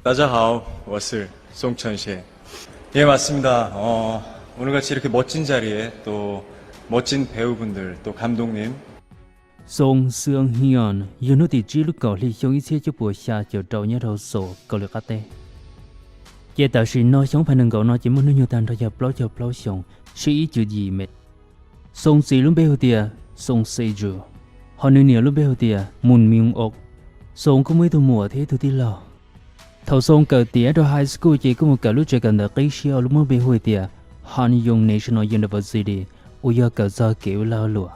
大家好，我是宋承宪。예, 맞습니다. 어, 오늘같이 이렇게 멋진 자리에 또 멋진 배우분들, 또 감독님, Song Seung-hyun yog hnub tim tsib lub kaum hli xyoo ib txhiab cuaj puas xya caum rau nyob rau Seoul, Kaus Lim qab teb. Ces tam sim no xyoo ob phav nees nkaum no ces muaj hnub nyoog tag nrho yog plaub caug plaub xyoo, sib ib cum yim me. Song txiv lub npe hu tias Song Se-ju, ho nws niam lub npe hu tias Moon Myung-ok. Song kuj muaj ib tug muam thiab ib tug tij laug. Thaum Song kawm tiav rau high school ces kuj mus kawm lub tsev kawm ntawv qib siab uas lub muab npe hu tias Hanyang National University, uas yog kawm txog kev ua lag luam.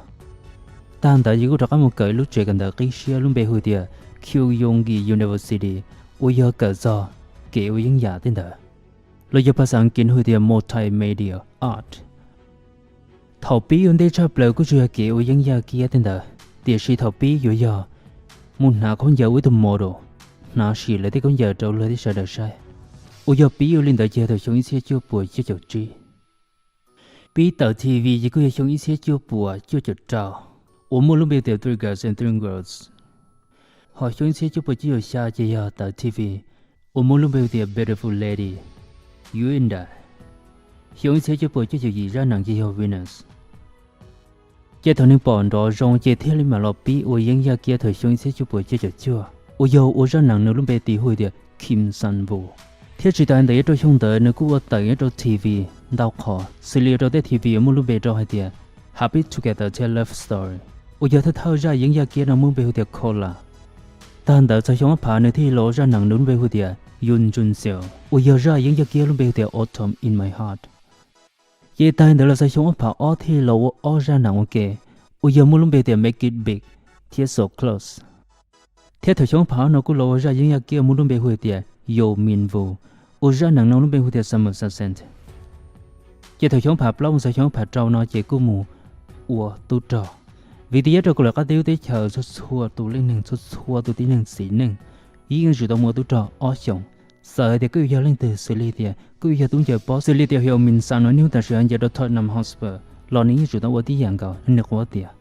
Tag ntawd ces kuj rov qab mus kawm lub tsev kawm ntawv qib siab lub npe hu tias Kyung-hee University, uas yog kawm txog kev ua yeeb yam tej ntawd, los yog phas xas Askiv hu tias Multimedia Art. Thaum pib ua ntej tshaj plaws kuj tsuas yog kev ua yeeb yaj kiab tej ntawd, tiam sis thaum pib yuav yog mus hnav khaub ncaws ua ib tug model, hnav sim lawv tej khaub ncaws rau luag tej sawv daws saib, uas yog pib ua li ntawd ces yog thaum xyoo ib txhiab cuaj puas cuaj caum tsib. Pib tawm T V ces kuj yog xyoo ib txhiab cuaj puas cuaj caum rau, uas muaj lub npe tias Three Guys and Three Girls. Ho xyoo ib txhiab cuaj puas cuaj caum xya ces yog tawm T V uas muaj lub npe hu tias Beautiful Lady, Yuenda. Xyoo ib txhiab cuaj puas cuaj caum yim zaj nees ces yog Venus. Ces thaum nws pom nrov zoo ces thiaj li mam los pib ua yeeb yaj kiab thaum xyoo ib txhiab cuaj puas cuaj caum cuaj, uas yog ua zaj nees nws lub npe tis hu tias Kim San-woo. Thiab tsis tas ntawd nyob rau xyoo ntawd nws kuj ua tawm nyob rau T V ntau qhov, xws li rau tej T V uas muaj lub npe rau hais tias Happy Together Tell Love Story, uas yog thawj thawj zaj yeeb yaj kiab no muaj npe hu tias Cola. Tag ntawd txog xyoo ob phav nws thiaj los ua zaj nees nws lub npe hu tias Yoon Jun Seo, uas yog zaj yeeb yaj kiab lub npe hu tias Autumn in My Heart. Ces tag ntawd los txog xyoo ob phav ob thiaj los ua ob zaj nees ua ke, uas yog muaj lub npe tias Make It Big thiab So Close. Thiab thaum xyoo ob phav ob no kuj los ua zaj yeeb yaj kiab muaj lub npe hu tias Yo Min Woo, uas zaj nees no lub npe hu tias Summer Sunset. Ces thaum xyoo ob phav plaub mus txog xyoo ob phav rau no ces kuj mus ua tub rog, vim tias nyob rau Kaus Lim qab teb lub teb chaws txhua txhua tus leej neeg, txhua txhua tus tib neeg txiv neej yeej yuav tsum tau mus ua tub rog ob xyoos. Txawm hais tias koj yuav yog leej twg, xws li tias koj yuav yog tub ncaws pob, xws li tias Hyo Min Sa no niaj hnub tam sim ncaim rau Tottenham Hotspur los nws yeej tsum tau ua tib yam nkaus li nws qhuab tias.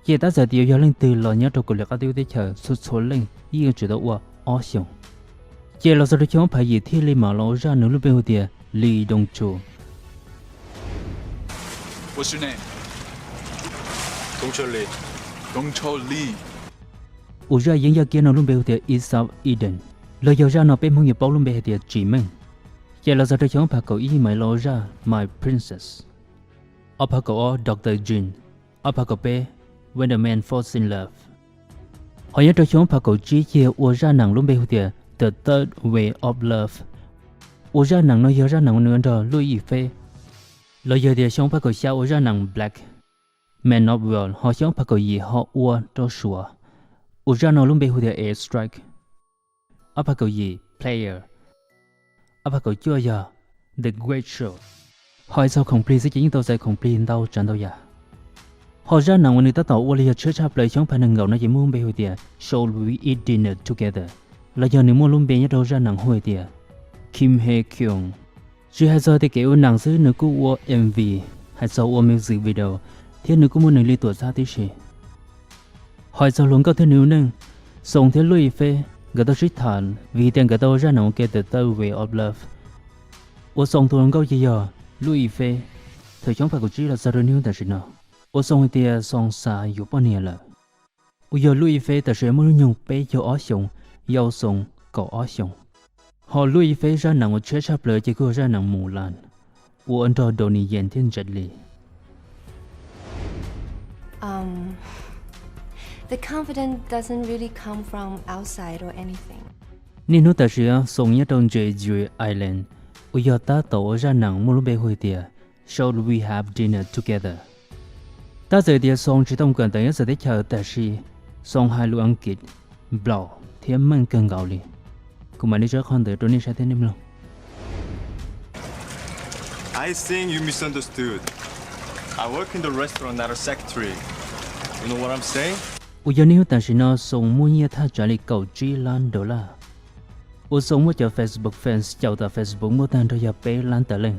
Ces tab txawm tias yuav yog leej twg los nyob rau Kaus Lim qab teb lub teb chaws txhua txhua leej yeej yuav tsum tau ua ob xyoos. Ces los txog rau xyoo ob phav yim thiaj li mam los ua zaj nws lub npe hu tias Lee Dong Chul. What's your name? Dong Chul Lee. Dong Chul Lee. Uas zaj yeeb yaj kiab no lub npe hu tias East of Eden, los yog zaj no peb Hmoob yuav paub lub npe hais tias Tsis Meej. Ces los txog rau xyoo ob phav kaum ib mam los ua zaj My Princess. Ob phav kaum ob Doctor Jin. Ob phav kaum peb When a Man Falls in Love. Ho nyob rau xyoo ob phav kaum tsib ces ua zaj nees lub npe hu tias The Third Way of Love. Uas zaj nees no yog zaj nees uas nws ua nrog Luj Ib Feb. Los yog tias xyoo ob phav kaum xya ua zaj nees Black Man of World, ho xyoo ob phav kaum yim ho ua rau Suav. Uas zaj no lub npe hu tias Air Strike. Ob phav kaum yim Player. Ob phav kaum cuaj yog The Great Show. Ho hais txog khoom plig xwb ces yeej tau txais khoom plig ntau tsav ntau yam. Ho zaj nees uas nws tab tom ua los yog tshwj tshaj plaws xyoo ob phav nees nkaum no ces muaj lub npe hu tias Shall We Eat Dinner Together, los yog nws muaj lub npe nyob rau zaj nees hu hais tias Kim Hee Kyung. Tsis hais txog tias kev ua nees xwb nws kuj ua M V, hais txog ua music video, thiab nws kuj muaj nws li tuam txhab tib si. Ho hais txog hluas nkauj thiab nws lub neej, Song thiab Luj Ib Feb nkawd tau sib tham vim tias nkawd tau ua zaj nees ua ke The Third Way of Love. Uas Song tus hluas nkauj ces yog Luj Ib Feb. Thaum xyoo ob phav kaum tsib los txog rau niaj hnub tam sim no, uas Song hais tias Song xav yuav poj niam lawm. Uas yog Luj Ib Feb tam sim muaj hnub nyoog peb caug ob xyoos, yau Song kaum ob xyoos. Ho Luj Ib Feb zaj nees uas tshwj tshaj plaws ces kuj yog zaj nees Mulan, uas ua nrog Donnie Yen thiab Jet Li. Um, the confidence doesn't really come from outside or anything. Niaj hnub tam sim Song nyob rau Jeju Island, uas yog tab tom ua zaj nees muaj lub npe hu tias Shall We Have Dinner Together? Tab txawm tias Song tsis tau kawm ntawv nyob txawv teb chaws, tab sis Song hais lus Askiv, Nplog thiab meej kawg nkaus li. Kuv mam li tso qhov ntawd rau nej saib thiab nej mloog. I think you misunderstood. I work in the restaurant, not a secretary. You know what I'm saying? Uas yog niaj hnub tam sim no Song muaj nyiaj thaj tsam li kaum tsib lab dollar. Uas Song muaj cov Facebook fans caum tom Facebook muaj tag nrho yog peb lab tawm leej.